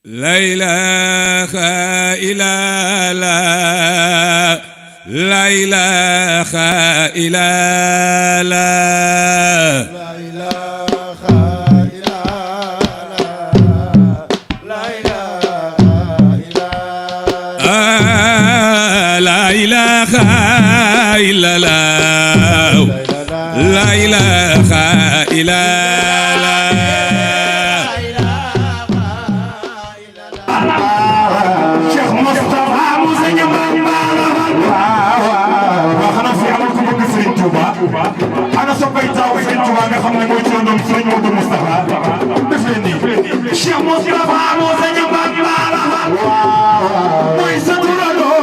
لا إله إلا الله لا إله إلا الله لا إله إلا لا إله إلا لا إله إلا الله لا إله إلا Cheikh Moustapha mu sëñ Bamba waaw xanaa fi amul ku bëgg Serigne Touba ana soppay taw Serigne Touba nga xam ne mooy turandoom Serigne Modou Moustapha def leen nii Cheikh Moustapha mu sëñ Bamba mooy sa turandoo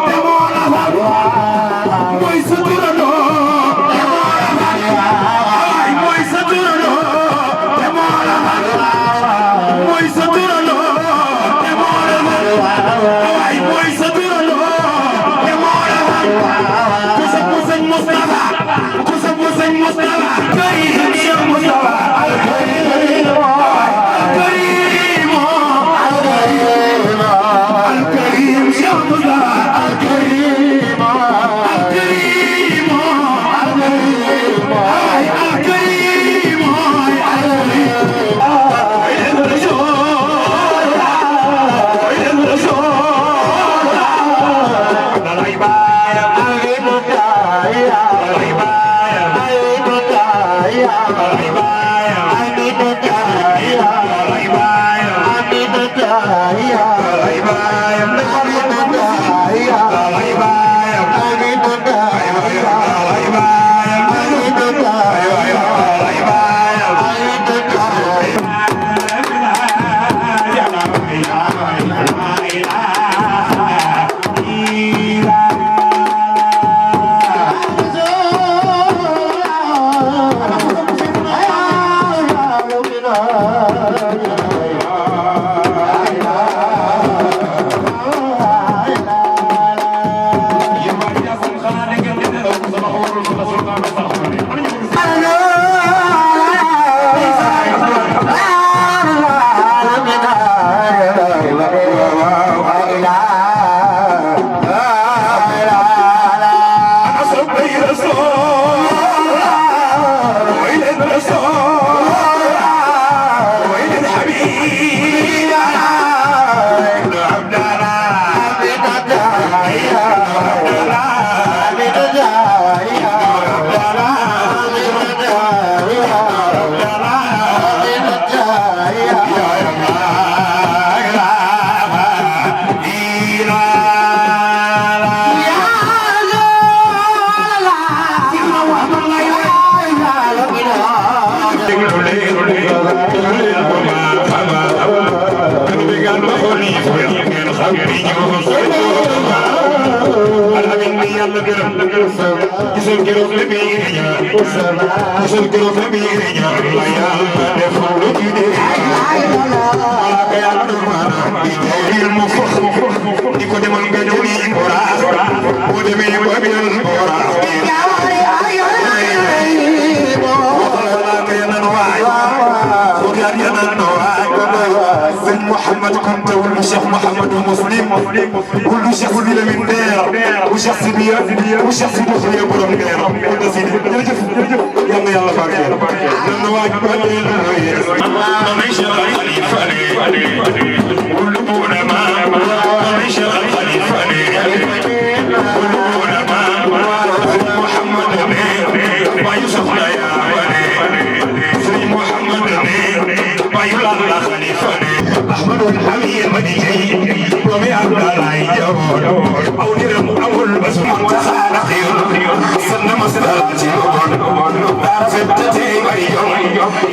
te moo la fal mooy sa turandoo te moo la fal waay mooy sa turandoo te moo la fal mooy sa turandoo te moo la fal waay mooy sa turandoo te moo la fal ku sa bu sëñ Moustapha ku sa bu sëñ Moustapha Karim Cheikh Moustapha al Karim al Karim Cheikh Moustapha al Karim al Karim al Karim waay al Karim al محمد كنت والشيخ محمد مسلم والشيخ اللي من دير والشيخ سيدي والشيخ سيدي خويا برم دير وانت سيدي جرجف يلا يلا باكي لنا واجب ما مش خليفه قلوبنا ما مش خليفه قلوبنا ما محمد ما يوسف يا ولي محمد ما يلا خليفه أحمد الحميد مديني ومي عبد الله يجور أو نرم أو البسم متخالق سنة مسلاتي عرفت تتيمي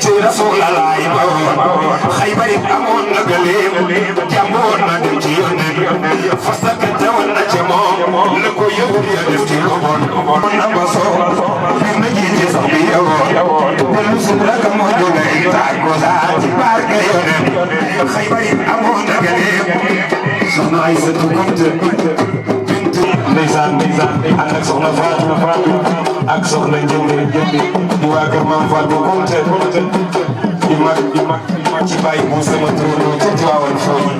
جي رسول الله يبور خيبر أمون نقليم جمون ندمتي فسكت والنجمون لكو يهدي نفتي نبصو في مجيتي صحبي يور بالمسل رقم ودولي تعكو ذاتي بارك يونم خيبر أمون نقليم سخنا عيسى كنت بنت نيزان عندك سخنا فاطمة ak soxna Njëmbe di waa kër Maam Fatou Kounta di mag ci bàyyi bu sama turandoo Tiwaawan fooyi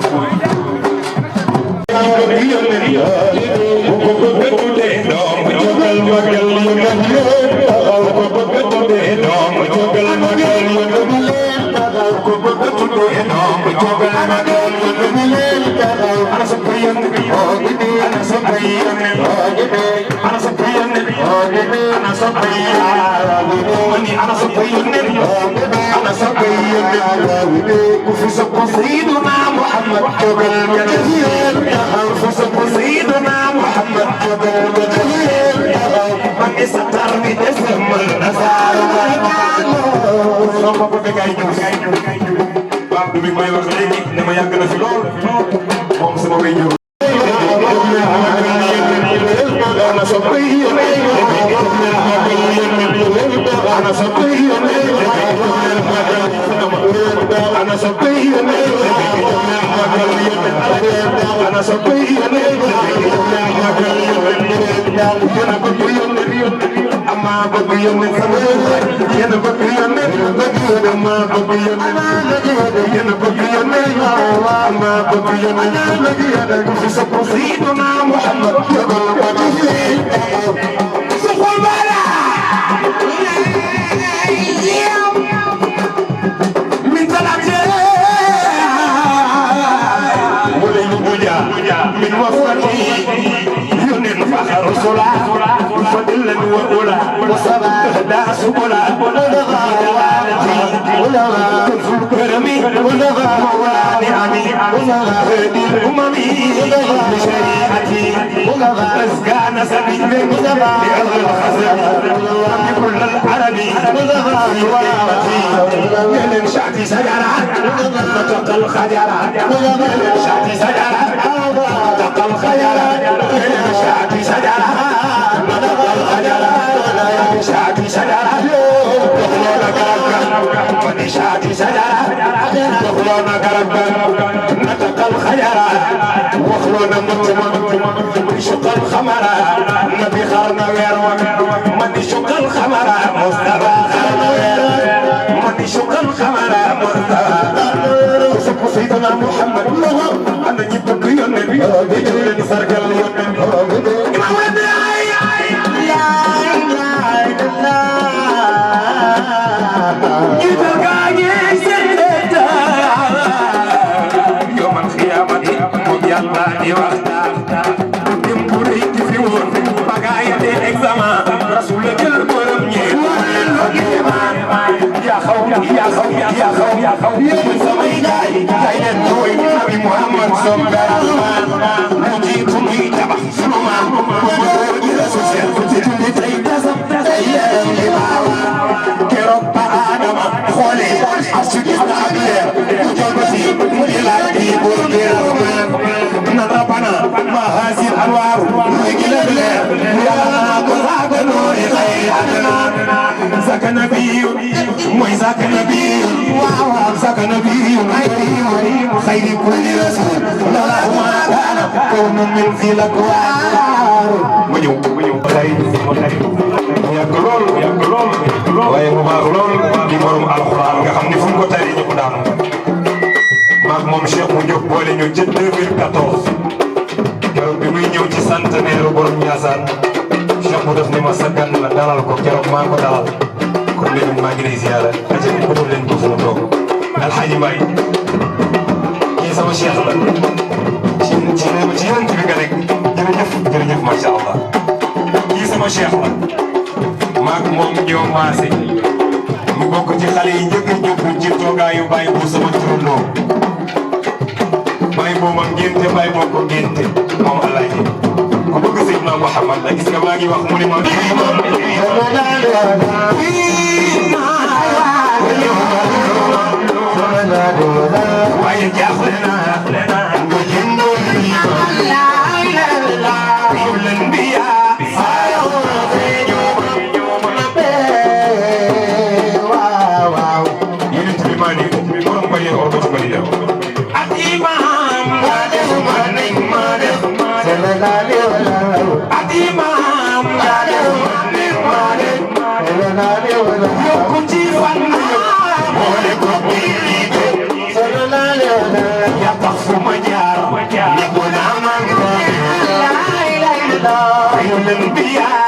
سيدنا محمد سيدنا محمد من استر باسم النصارى sama bëgg gaay ñu baax du bi may wax léegi ne ma yàgg na fi lool moom sama way ñëw ana soppay ana soppay ana soppay ana soppay ama bëgg yónnee sama yéen bëgg yónnee ama bëgg yónnee yéen bëgg yónnee ama bëgg yónnee ku fi sopp Seydina Muhammad soxol bala min salate wala ñu buja min wafati yónnee fa rasula فضلا وأولى دا سبلا كرمي موانعمي هدي الأمم بشريعتي أزكى نسبي لأرض الخزر بكل العربي من شعتي سجرة نطق الخجرة من شعتي سجرة نطق الخجرة من شعتي سجرة شعتي سجرة دخلونا قربك من شعتي سجرة دخلونا قربك نطق الخجرة وخلونا من شق الخمرة نبي خرنا غير من شق الخمرة مصطفى خرنا غير من شق الخمرة مصطفى سيدنا محمد أنا جبت النبي يجري سرقل النبي يوم القيامة يلا وقتا يمبري تفيون بقايا الإكزامان رسولك البرم يا خوي يا خوي يا خوي يا خوي من سمي جاي جاي نوي نبي محمد صلى الله عليه وسلم نجيكم يتبع سلمان ودور رسول الله تيتسم تسيا كرب آدم خولي أسجد العبير وجبتي مدلاتي برقير نربنا ما هذه الأنوار ويقل بلير يا قراب نور غير عدنان زك نبي موي زك نبي زك نبي خير كل رسول اللهم كان كون من في الأكوان منيو خير يا waaye mu baax lool di borom alxuraan nga xam ni fu mu ko tari ñu ko daanu maag moom Cheikh mu jóg boole ñu ca 2014 keroog bi muy ñëw ci centenaire borom Ndiassane Cheikh mu def ni ma sa gan la dalal ko keroog maa ko dalal kon léegi maa ngi lay ziara aca nit bëtul leen ko fu mu toog Alxaaji Mbaay kii sama Cheikh la ci yonent bi nga nekk jërëjëf macha allah kii sama Cheikh la maak moom ñoo maase mu bokk ci xale yi njëkk a jóg ci toogaayu bàyyi bu sama turandoo bàyyi boo ma ngénte bàyyi boo ko ngénte moom Alaaji ku bëgg Seydina Muhammad la gis nga maa ngi wax mu ne ma waaye jaaxle naa nga jëndoo Yo, yaa tax fu ma jaar ñëpp naa man ayu leen bi yaa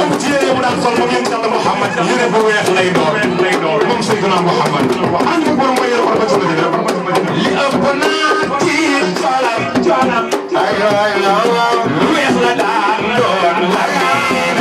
ëpp ci yére mu daan sol moom yéen Yàlla Muhammad yére bu weex lay doon moom Seydina Muhammad ànd ak borom mooy yére war ba ci Madina li ëpp naa ci coonam lu weex la daan doon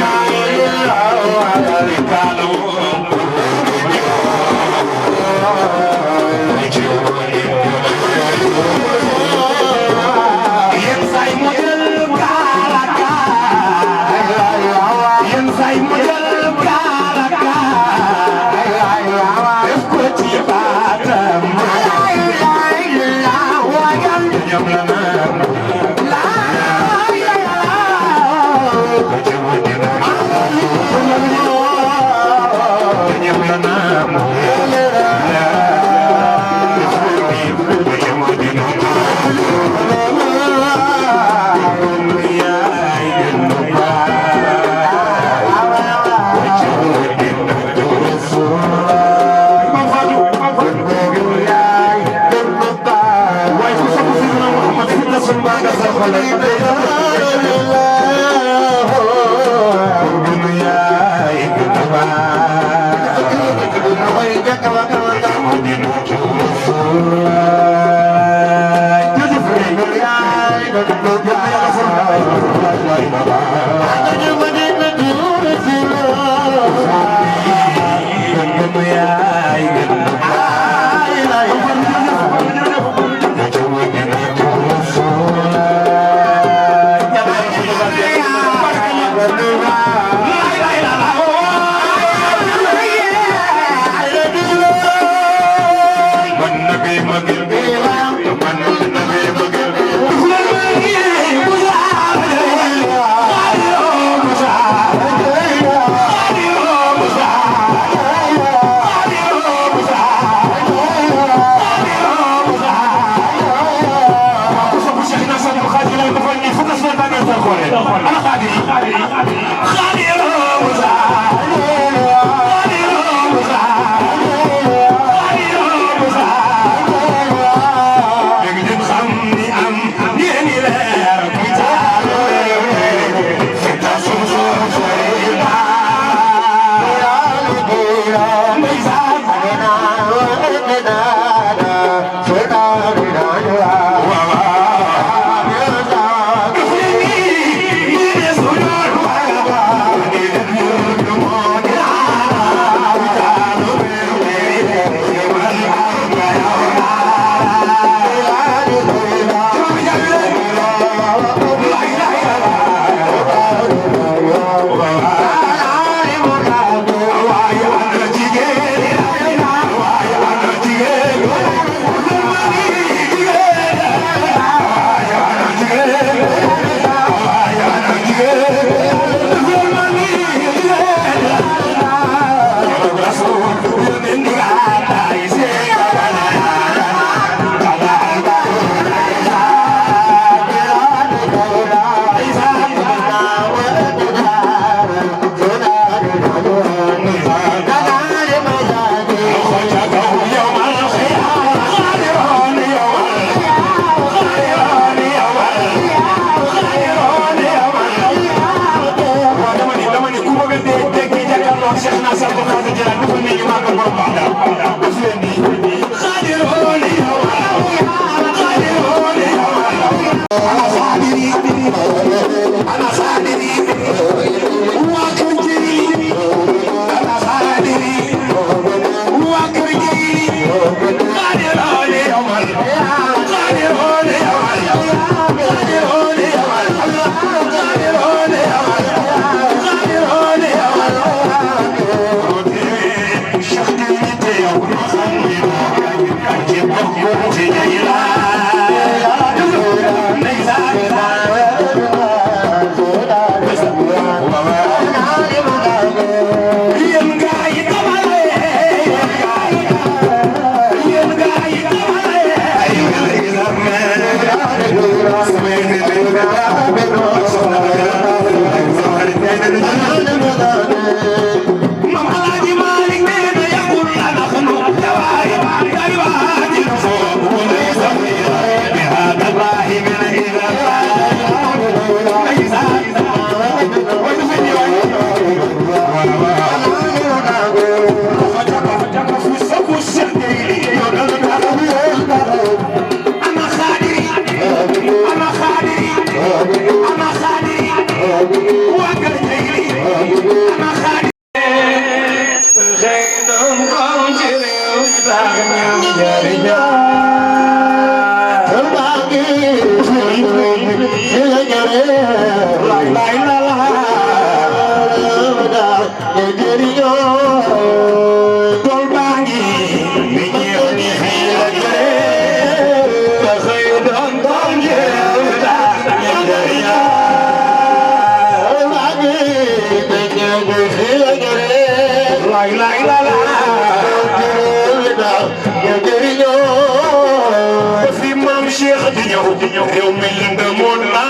réew mi lëndëmoon na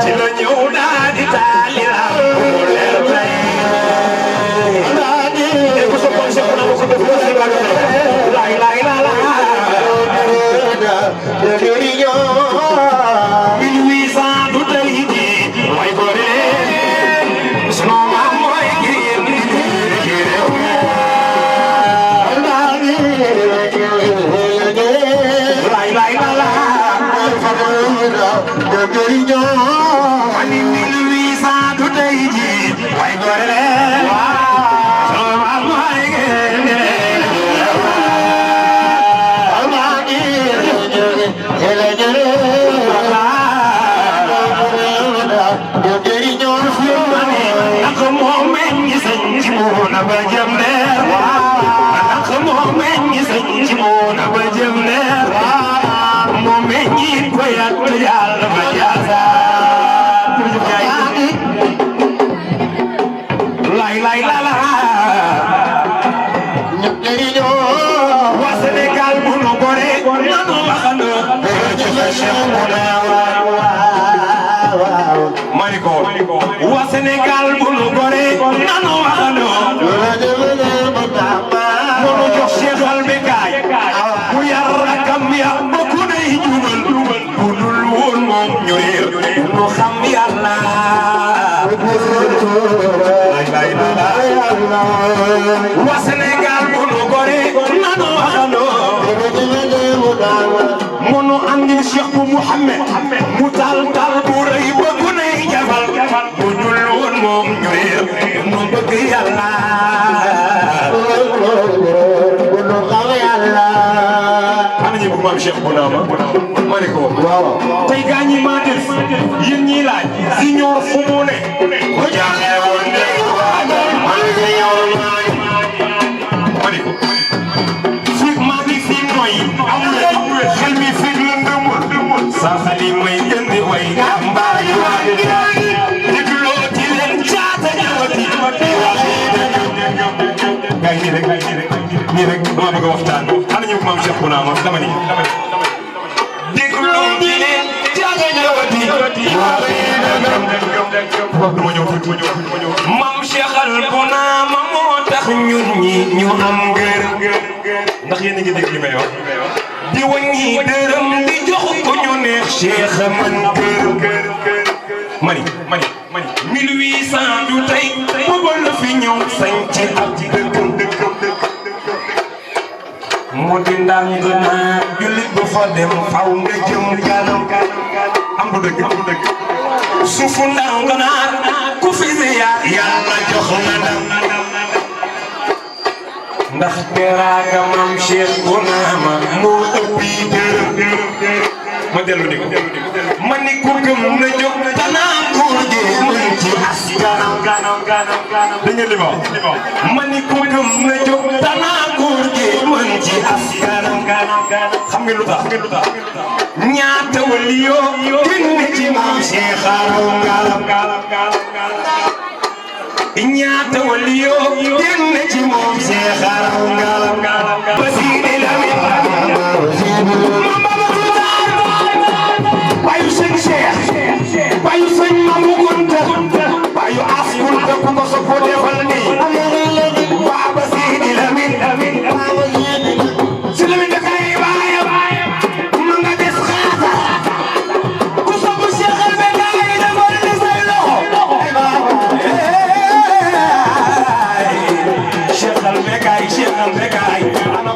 ci la ñëw daal di taali la mu leer tey ku sa kon sa na ma ko def lay lay la la 1800 du tey ji way gore sunu maam mooy génn ci réew mi lay lay la la ani 1800 du tey ji way gore le sunu maam mooy génn wa Sénégal bu nu gore nanu waxando monu jox Cheikh Albekaay bu yar rakam ya bokku nay jubal bu dul woon moom ñu réer nu xam yàlla wa Sénégal bu nu gore nanu waxando monu andil Cheikh bu Mouhamed mu tal tal bu rëy bokku nay jafal bu dul woon moom ñu réer nu bëgg yàlla bu nu xam yàlla ana ñu bëgg maam Cheikh bu naama ma ne ko waaw tey gaa ñi maa def yéen ñii laaj si ñoor fu mu ne ko jaaxee woon de man de yow ma ne ko fii maa ngi fii nooy amul xel mi fii lëndëmul sa xali may gën di way mbaa yu gay nii rek dama bëgg a waxtaan ana ñu maam Cheikh Bouna ma dama ni déglu di leen jaaga ñëwati dama ñëw maam Cheikh Bouna ma moo tax ñun ñi ñu am ngër ndax yéen a ngi dégg li may wax di wàññi dërëm di jox ko ñu neex Cheikh man kër mani 1800 du tey booba la fi ñëw sañ ci ab dëkk mu di ndam naa jullit bu fa dem faw nga jëm kanam am bu dëgg suufu ndam naa ku fi ziyaar yàlla jox na ndam ndax teraanga maam Cheikh Bouna ma moo ëppi dërëm ma dellu ni ko ma ni ku gëm na jóg tanaa góor gi mën ci askanam dañu li ma ma ni ku gëm na jóg tanaa góor gi mën ci askanam xam nga lu tax ñaata wali yoo génn ci maam Cheikh ñaata wali yoo génn ci moom Cheikh ba Sidi Lamine bayu sëñ Cheikh bayu sëñ Mamou Gunta bayu As Gunta ku ko soppoo defal nii Baba Sidi Lamine si Lamine da kay baaya ma nga des xaasa ku soppu Cheikh Albekaay defal ni say loxo Cheikh Albekaay ana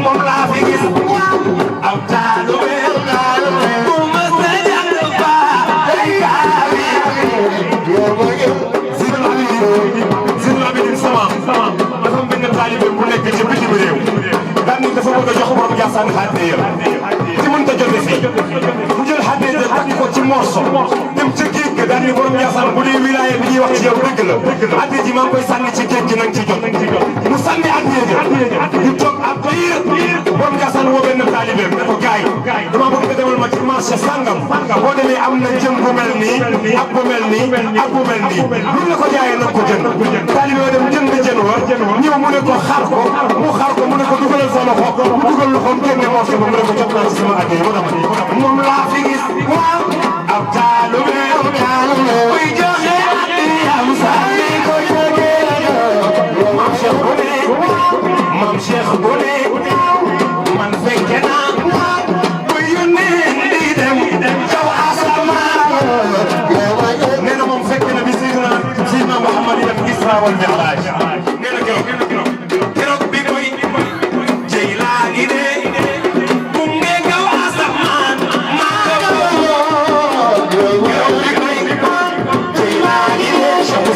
Moom laa fi gis aw taalu sànni xàddee ci mënta jote fii mu jël xàddee de takk ko ci morso dem ca géej ga daal ni borom Ndiassane bu dee wilaya bi ñuy wax ci yow dëgg la xàddee ji maa ngi koy sànni ci géej gi nañ ci jot mu sànni xàddee ja ñu toog ab diir borom Ndiassane woo benn taalibeem ne ko gaay dama bëgg nga demal ma ci marché sangam boo demee am na jën bu mel nii ak bu mel nii ak bu mel nii lu la ko jaayee nag ko jënd taalibe dem jënd jën wa ñëw mu ne ko xar ko mu ne ko dugalal sa loxo mu dugal loxoom génne morso ba mu ne ko jot naa ci sama addiya ma dama moom laa fi gis waaw ab taalibe buy joxe addiya am sànni ko Mam Cheikh Gone man fekke naa bu yónnee di dem kaw asamaan nee na moom fekke na bi Seydina Muhammad yi dem Isra wal Mi'raj nee na keroog bi koy Jeylaani ne bu ngee kaw asamaan maa keroog bi koy Jeylaani ne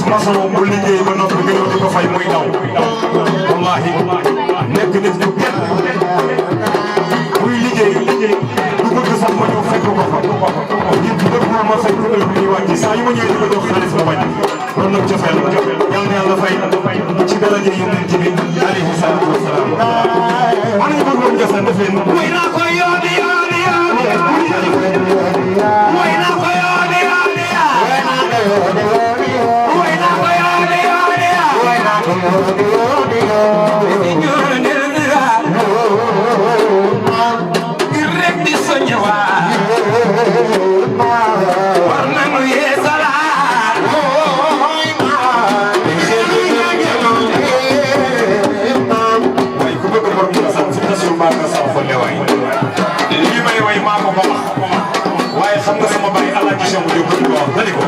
maçon bu liggéey ba noppi nga ñëw di ko fay muy daw wallahi nekk nit ñu kenn muy liggéey du bëgg sax ma ñëw fekk ko fa ngir lépp ma fekk heure bi ñuy wàcc saa yu ma ñëwee di ko jox xaalis ba bañ loolu nag jofeel yal na yàlla fay ci daraja yonent bi alayhi salaatu wa salaam ana ñu bëgg moom jofeel def leen way naa ko yooni yooni yooni way naa ko yooni yooni waaye xam nga sama baay Alaaji Cheikh Diop ko wax dali ko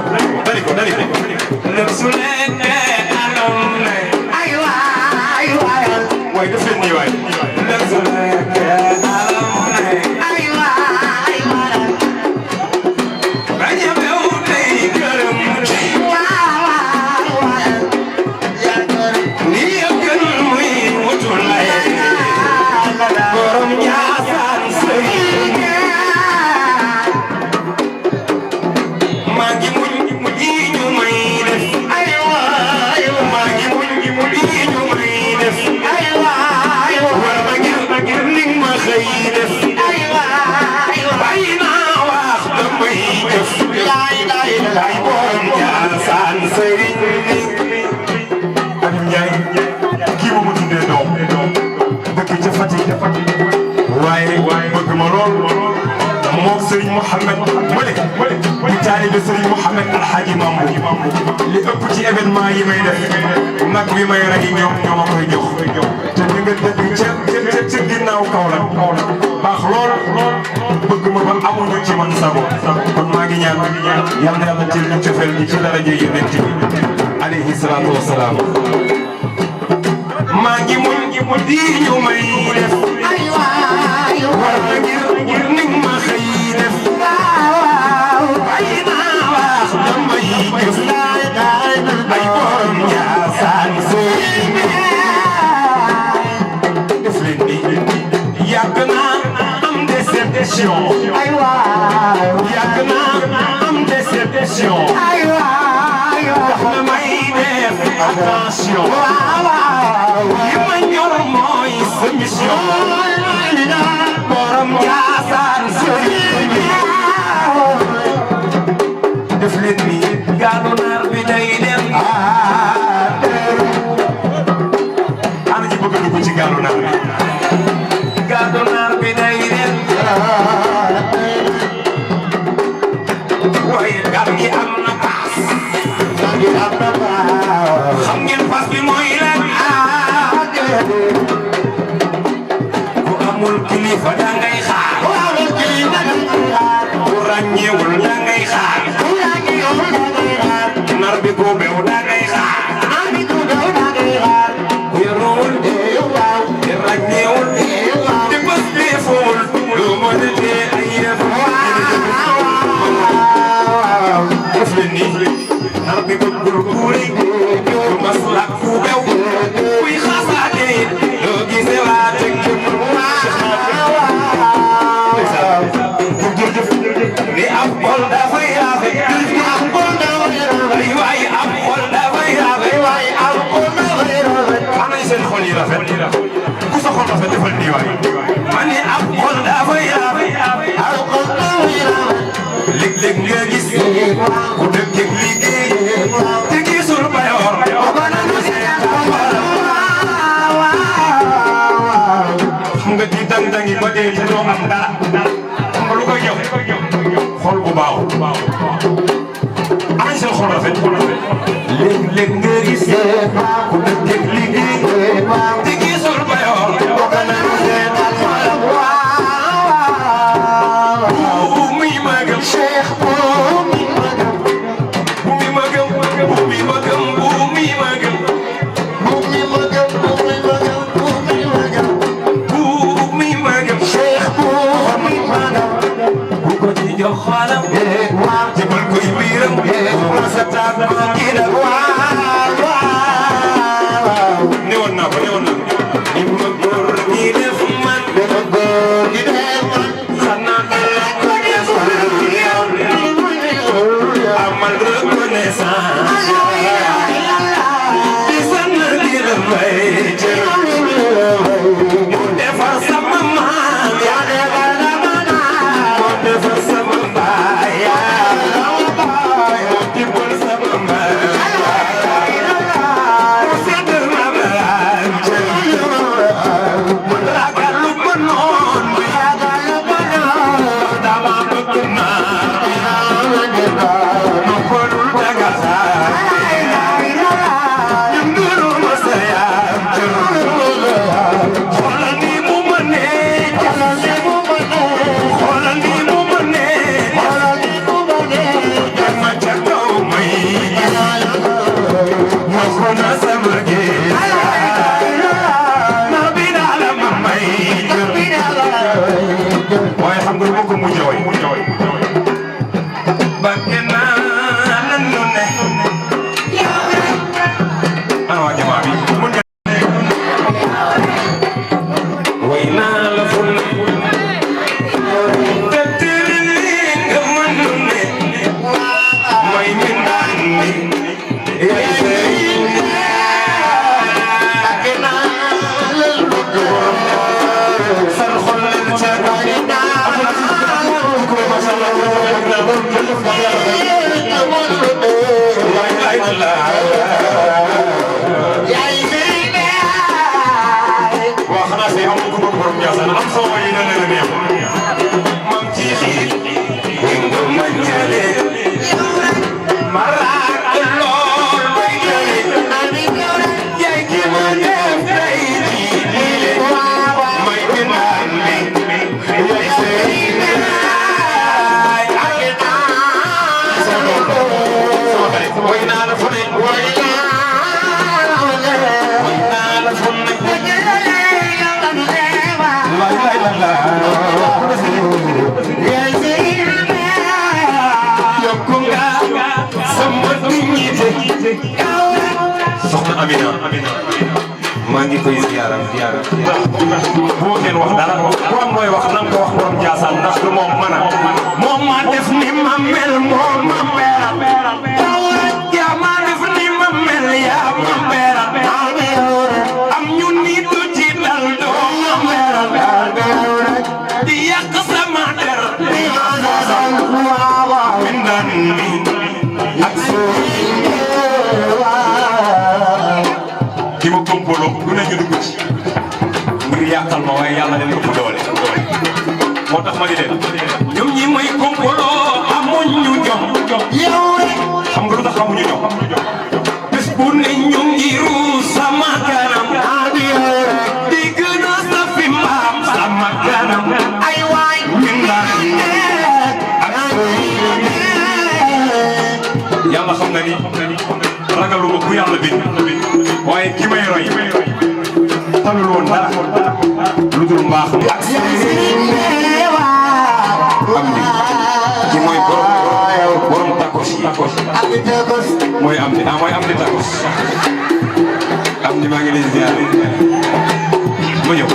waaye def leen nii waay Serigne Mouhamed Malick di taalibe Serigne Mouhamed Alhaji Mambo li ëpp ci événement yi may def nag bi may rey ñoom ñoo ma koy jox te ñu nga dëkk ca ginnaaw Kaolack baax lool bëgg ma ba amuñu ci man sago kon maa ngi ñaan yal na yàlla jël ñu cofeel ñi ci daraja yonent bi alayhi salaatu wa salaam maa ngi muñ di ñu may def war na ngir ni ma xëy def ay naa wax damay def ay borom Ndiassane def leen ni yàgg naa am déception yàgg naa am déception tax na may def attention li ma ñor mooy sa mission borom Njaasaan def leen ni gaalu naar bi day dem ana ñi bëgg dugg ci gaalu naar bi gaalu naar bi day dem waaye gaal gi am na paas xam ngeen paas bi mooy lan ku amul kilifa da ngay xaar ku ràññeewul da ngay xaar nar bi ko bew da ngay xaar ku yaruwul te ràññeewul te bés bee fool lu mën a tee ay yëf def leen nii nar bi bëggul kuuri du masla ku bew kuy xaasaate loo gisee waa teg ni am xol dafay rafet ay waay am xol dafay rafet am nañ seen xol yi rafet ku sa xol rafet defal nii waay ma ni am xol dafay rafet léeg-léeg nga gis ku dëkk ak liggéey te gisul bayoor xam nga di dang-dangi ba dee te doo am dara xam nga lu koy ñëw xol bu baax am nañ seen xol rafet léeg-léeg nga gis ku dëkk ak liggéey te gisul bayoor soxna Amina maa ngi koy ziyaara boo ngeen wax dara ku am mooy wax nan ko wax borom Njaasaan ndax du moom mën a moom maa def ni ma mel moom ma beera yaa maa def ni ma mel yaa ma beera am ñu nit du ci dal doom naan ak soo ki ma kompolo lu ne ñu dugg ci ngir yàqal ma waaye yàlla leen ko doole moo tax ma di leen ñoom ñi may kompolo amuñu jom yow rek xam nga lu tax amuñu jom bés bu ne ñu ngi ruus sama kanam di gën a safi mbaam sama kanam ay waay ñu naan yàlla xam na ni ragaluma ku yàlla bind waaye ki may roy talul woon dara lu dul mbaax ak am di ki mooy borom takos mooy am di mooy am di takos am di maa ngi lay ziar ma ñëw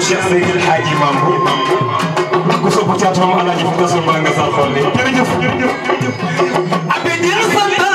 Cheikh Seydil Hadji Mamou ku sopp caatu moom Alaaji fu ko sol bala nga sal xool ni jërëjëf abidin santal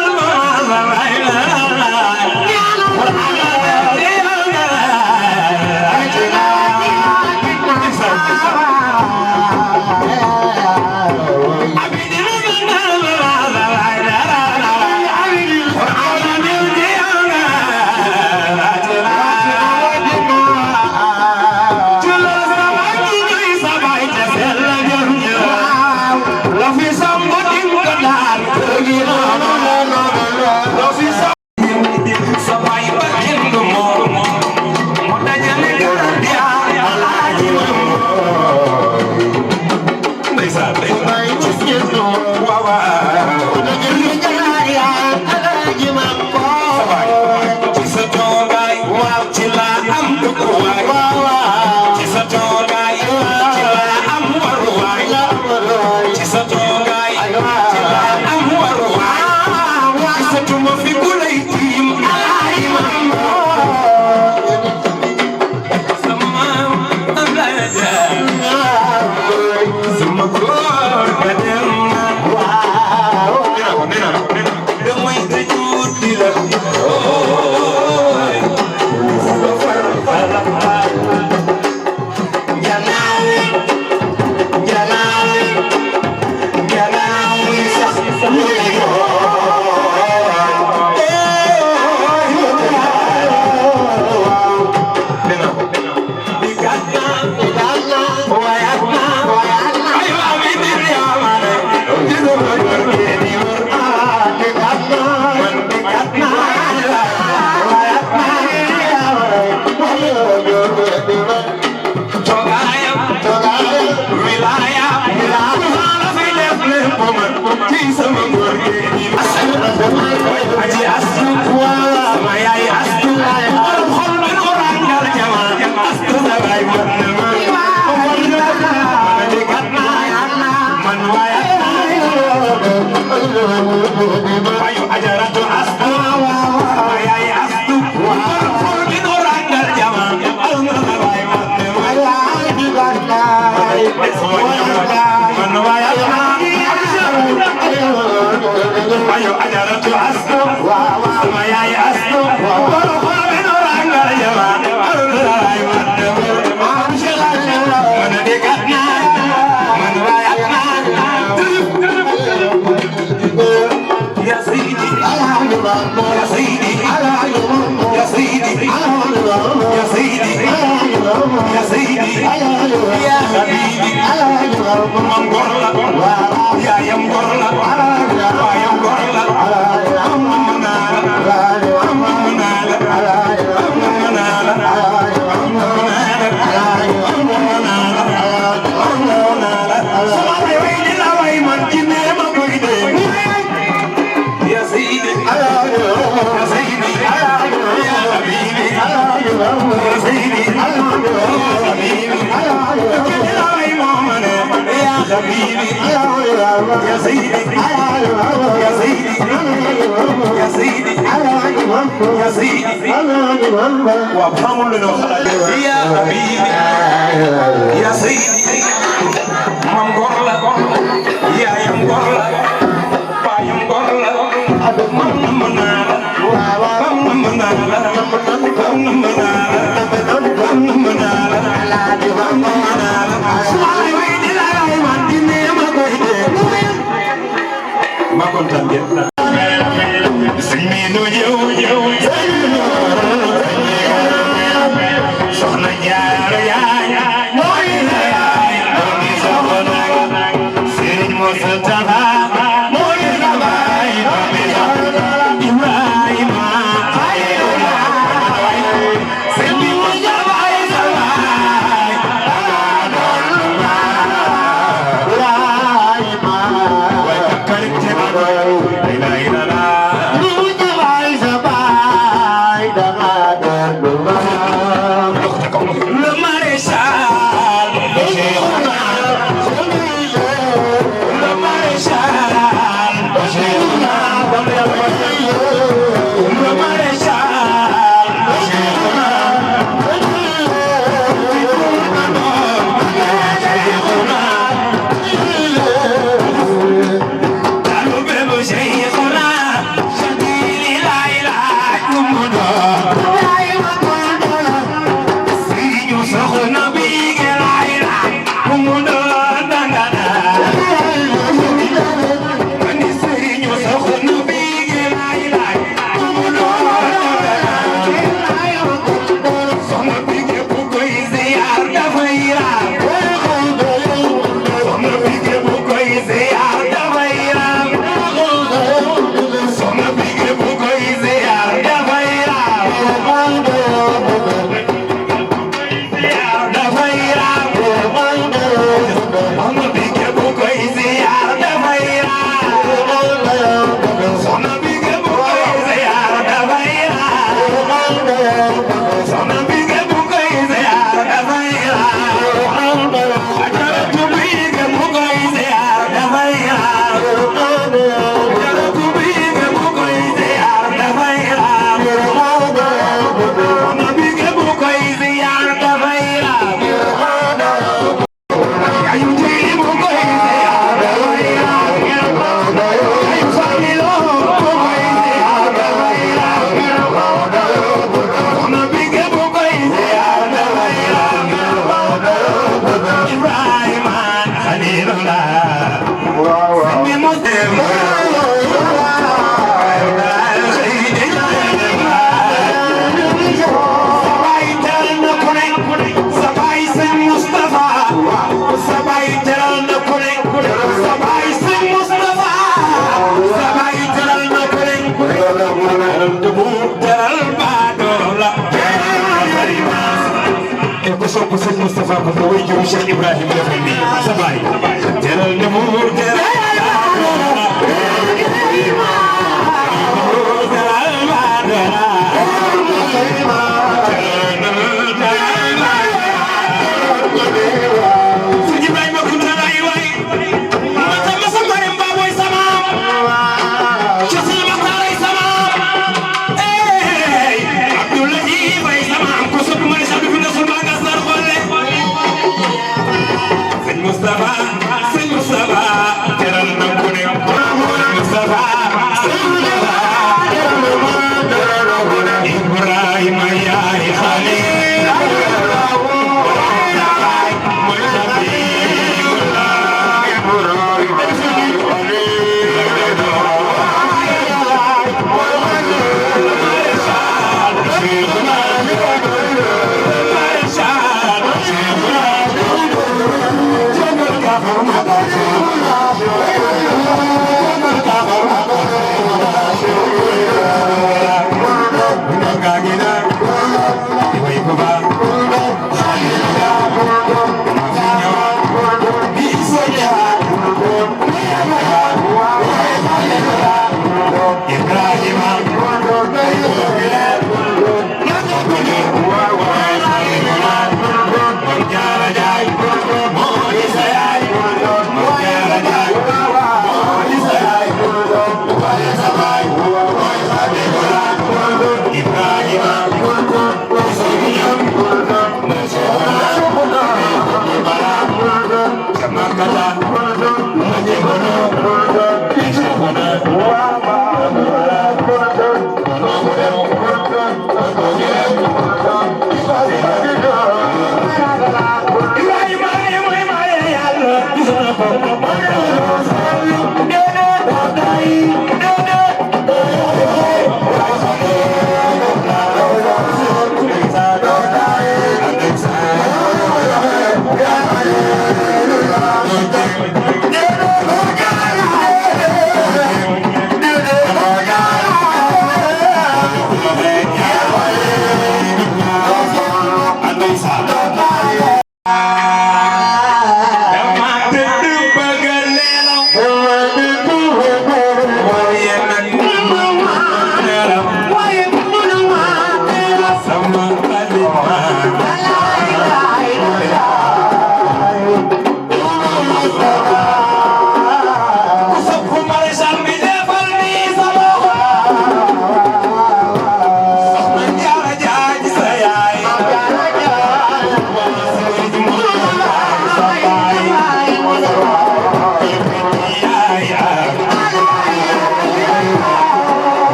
Soxna bi nga bu koy ziar dafay Moustapha ko ko way juru Cheikh Ibrahima defal ni sa baay teral ne mu Mustafa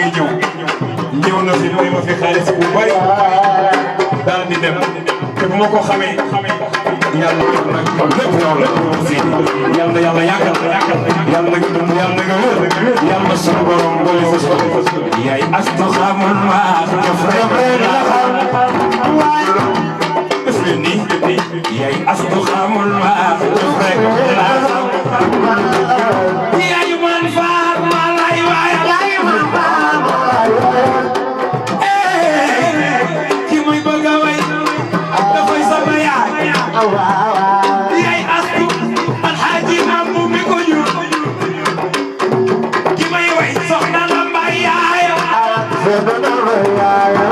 ñëw na fi may ma fi xaalis bu bari daal di dem te bu ma ko xamee yàlla nag lépp yow la yàlla na yàlla yàggal yàlla nga dund yàlla nga wér yàlla sunu borom boole sa so yaay astu xamul maa def rek la xam def leen nii yaay astu xamul maa def rek la xam yaay man faar ma lay waay yaay astu alxaaji Mambu mi ko jur ki may way soxna la mbay yaaya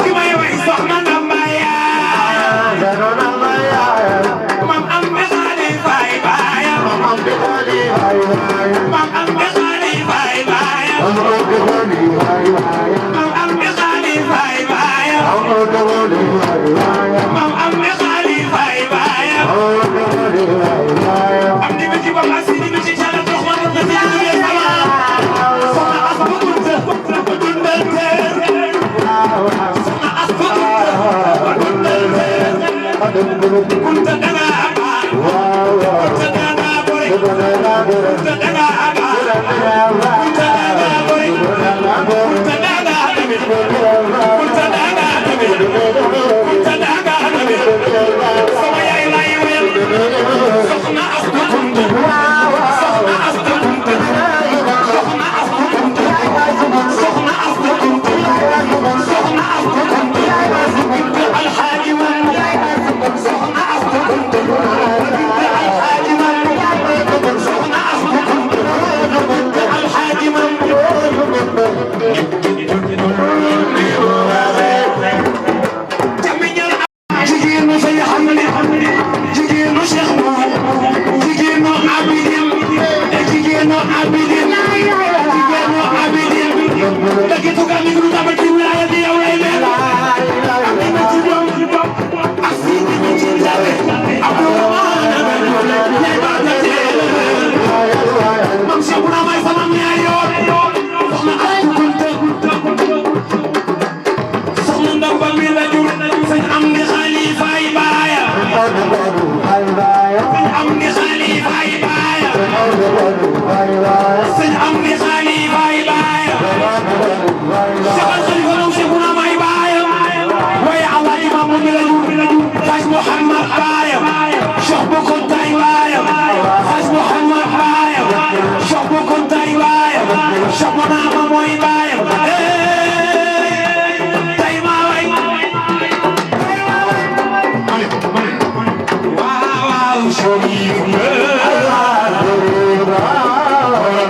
ki may way soxna la mbay yaaya mam am bi xaali fay baaya mam am bi xaali fay baaya mam am bi xaali fay baaya mam am bi xaali fay baaya am di bi ci bam asi di bi ci cala dox ma na ci du sama soxna as bu kunta dundal teer soxna as bu kunta kunta danga ama kunta danga boy kunta danga ama kunta danga boy kunta danga damit kunta danga damit kunta danga damit sama yaay lay wel soxna as bu kunta soxna as bu kunta soxna as bu kunta soxna as bu kunta soxna as bu kunta alxaaji man soxna as bu kunta alxaaji man soxna as bu kunta alxaaji man jigéenu say xam ne jigéenu Cheikh Mo jigéenu Abidin jigéenu Abidin jigéenu Abidin dakitu ka mi ngi dama ci wilaaya di yow lay mel amina ci doom ak si ni ci jabe abdourahman yaay ba ta teel mam sabuna may sama yaay yoon soxna ay kunta soxna ndamba mi la jur sañ am ni xalifa yi baaya sañ am ni xalifa yi baaya sañ am ni xalifa yi baaya saxal xalifa law Seexuna may baaya waaye Allah imam mi la jur Xaaj Muhammad baaya Cheikh bu Kontay baaya Xaaj Muhammad baaya Cheikh bu Kontay baaya Cheikh bu Naama mooy baaya tay ma way waaw waaw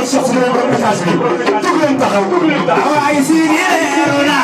Cheikh si leen borom message bi jóg leen taxaw waaye si yeeru na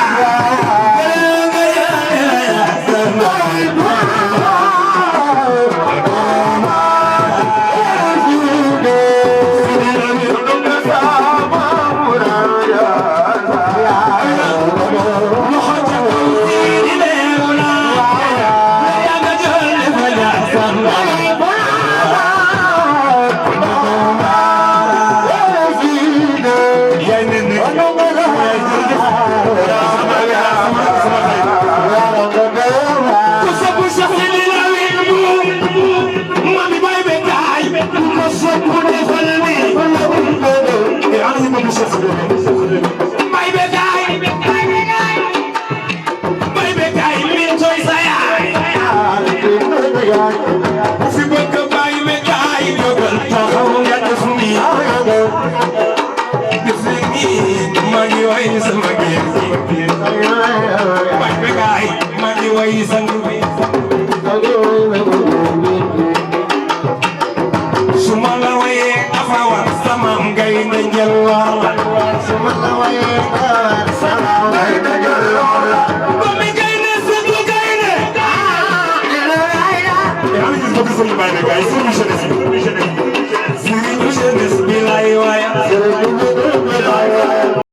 Guys,